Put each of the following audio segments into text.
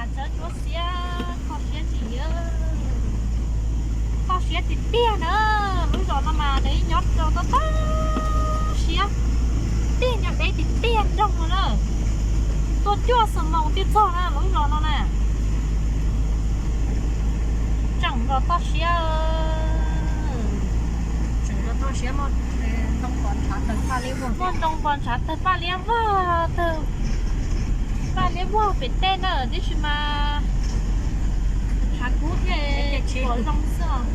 Txawv tsuav xiab, kho siab tsis yog, kho siab tiag tiag na. Lub zos no mas nws nyob rau toj toj siab, tiaj nyuag deb tiag tiag nroog no na. Tuaj cuaj xuab moos thiaj txog na lub zos no na. Tseem los toj siab, tseem los toj siab, muaj ntoo pos ntshav tawg paj liab vog, muaj ntoo pos ntshav tawg paj liab vog, tawg paj liab vog pem tej na, tiam sis mas tshav kub thiab pom zoo xwb os.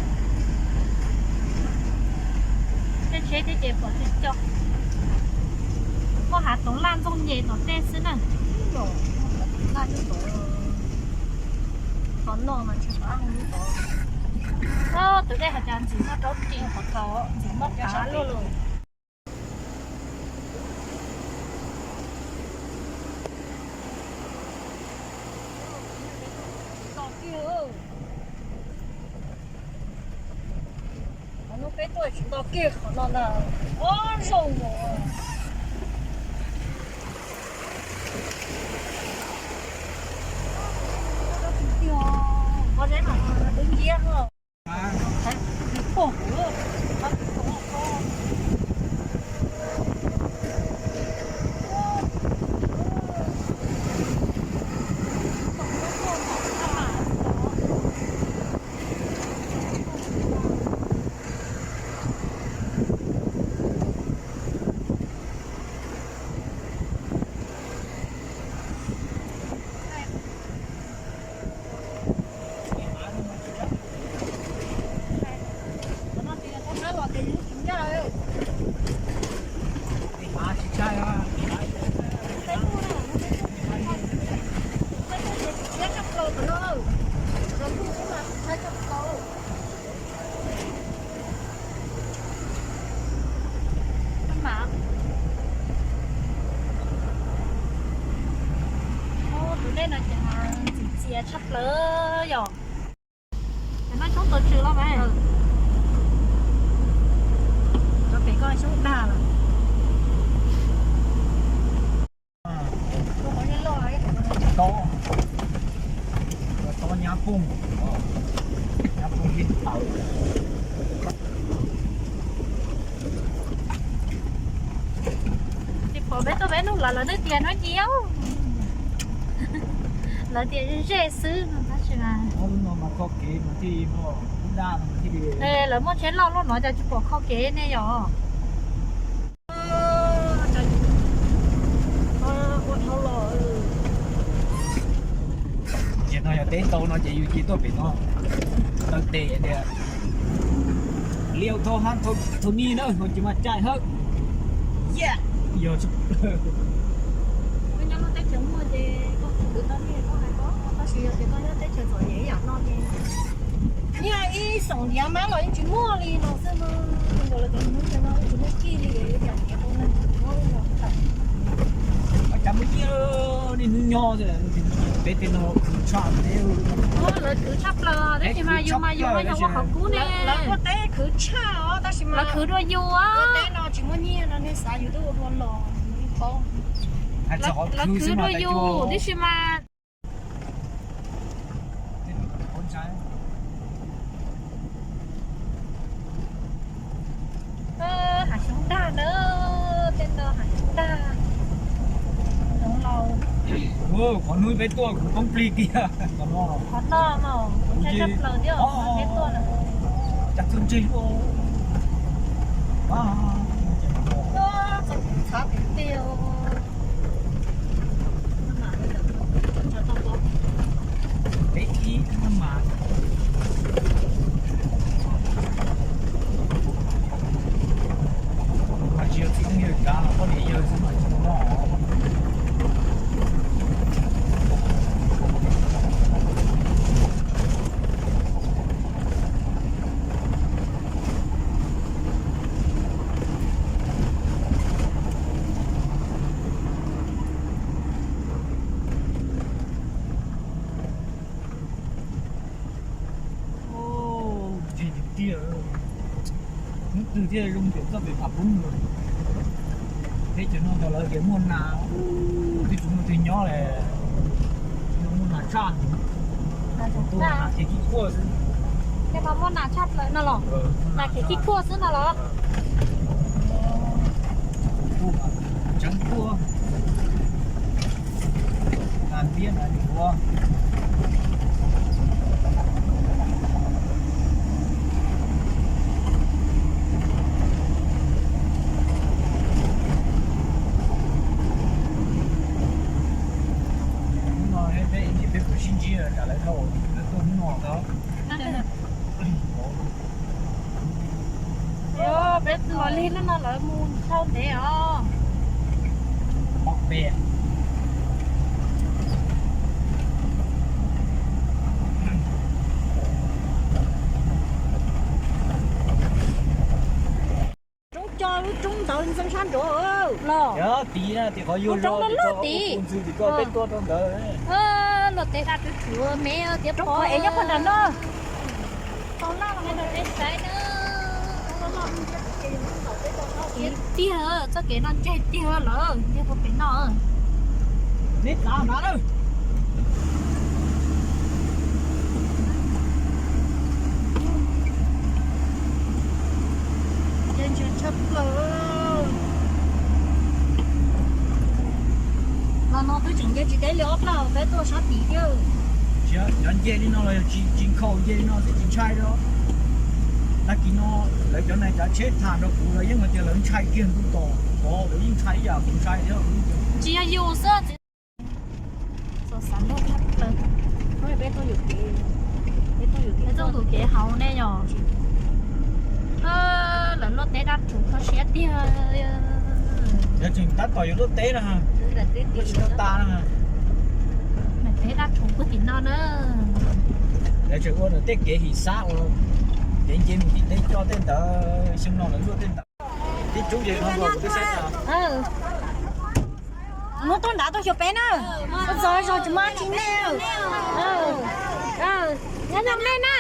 Tej tsheb thiab ces pom co co. Muaj hav toov laj ntxooj nyem tom tej xwb na. Qhov no mas ntshe qhov lub tod. Tus dej hais tias ntxim muaj rau ris, qhov tod ntxim muaj qav luaj lawm. Qhov no peb tuaj tsis tau kiag qhov no na. Ob zaug os. Pob zeb mas twb nciab os. Tus dej no ces ntxim txias tshaj plaws yom. Cov no xyoob tua tswm los mas. Cov pem ko xyoob dag lawm. Tob, tob nyab pooj, nyab pooj ib tawm. Tsis pom peb tuaj peb hnub los lawv twb tias hnub nyiaus, lawv tias ze xwb no tab sis mas lawv muaj tsheb loj luaj no cas tsis pom kho kev ne yom. Ces no yog teb tau no ces yus cia tuaj pem no taw tes tias liau thau hab thau nij na ho tsis mas caij hawb. Yog nyob lub teb chaws muaj ces koj khwv tau li koj hais ko, tab sis yog tias koj nyob teb chaws txom nyem ib yam no ces nyiaj ib xoom ntiav mab los yeej tsis muaj li no xwb mas. Nkaus lawv tias hnub no yeej tsis muaj kij li, yam ntiav tau neeg muab los tawm. Cas muaj kij niaj hnub nyob peb tej no khwv tshaj. Lawv khwv tshaj plaws tab sis mas yus mas yus mas yog ua qhov kub ne. Lawv kuj teb khwv tshaj os tab sis mas lawv khwv dua yus. Teb no tsis muaj nyiaj no nej xav yus twb ua dua los paub. Lawv khwv dua yus tib si mas. Hav xyoob dag na, tej no hav xyoob dag. Zoov laus. Qhov hnub peb tuaj kuv poob plig kiag. Qhov no mas kuv ntshai tshaj plaws thiab peb tuaj na. Cas txog ntseg luaj. Txog kuv txhav tiag tiag. Peb ib mas mas tsis yog txiv neej yawg kav los poj niam yawg xwb mas tsis tau noj. Nthe tiag tiag, hnub twg thiaj zoo tias txoj pem pham pub lawm. Teb chaws no ntawd lawv tias muaj nas, twb tsis muaj twg nyob li, muaj Nas tshaj. Nas tshaj. Nas khiav khib khuaj xwb. Tej no muaj nas tshaj plaws no los? Nas khiav khib khuaj xwb no los? Tseev khuaj. Nas tiab nas ua. Hnub no peb ib ntsis peb puas sib ntsib kam lawv dhau, lawv tuaj hnub no tau. Peb los lig hnub no lawv mus dhau ntev os. Pom pem. Roob co lub roob ntawd ntxeev sab nraud los. Yog tid na, tim qhov yuag zog tim ko, ntxwg tim ko peb tuaj rau ntawd. Luaj teb dab rhuv rhuv me tiag, roob qhov es nyob puag nram no. Tiag, txoj kev no ntseg tiag lawm, ntseg puag pem no. Neb txav nrad lawm. Ntshe tshaj plaws. Los no twb tseem nce tsis deb li ob plaub peb tuaj sab tid thiab. Cov nce li no los yog tsis nkhaus, nce li no xwb tsis ntshai li. Tag kis no lawv cov nais cov tsheb tham nrog kuv lawv yeej hais tias lawv ntshai kiag ntu tos, lawv yeej ntshai ib yam kuv ntshai thiab. Tsis yog yus xwb. Peb tuaj tus kev hauv ne yog. Lawv luaj teb dab rhuv kho siab tiag. Yog tseem tab tom yuav luaj teb no, luaj tsis tau tas no. Lawv teb dab rhuv puag tim no na. Lawv tseem ua ntawm tej kev him xab uas kev nce mus tim teb coj tej ntawd, xyoo no lawv luaj tej ntawd. Tib rub ces no kuv twb saib tau. Hnub tuaj nrad tuaj xyuas peb na. Tuaj txog zog tsis muaj tsis nej. Nyob zoo nej na.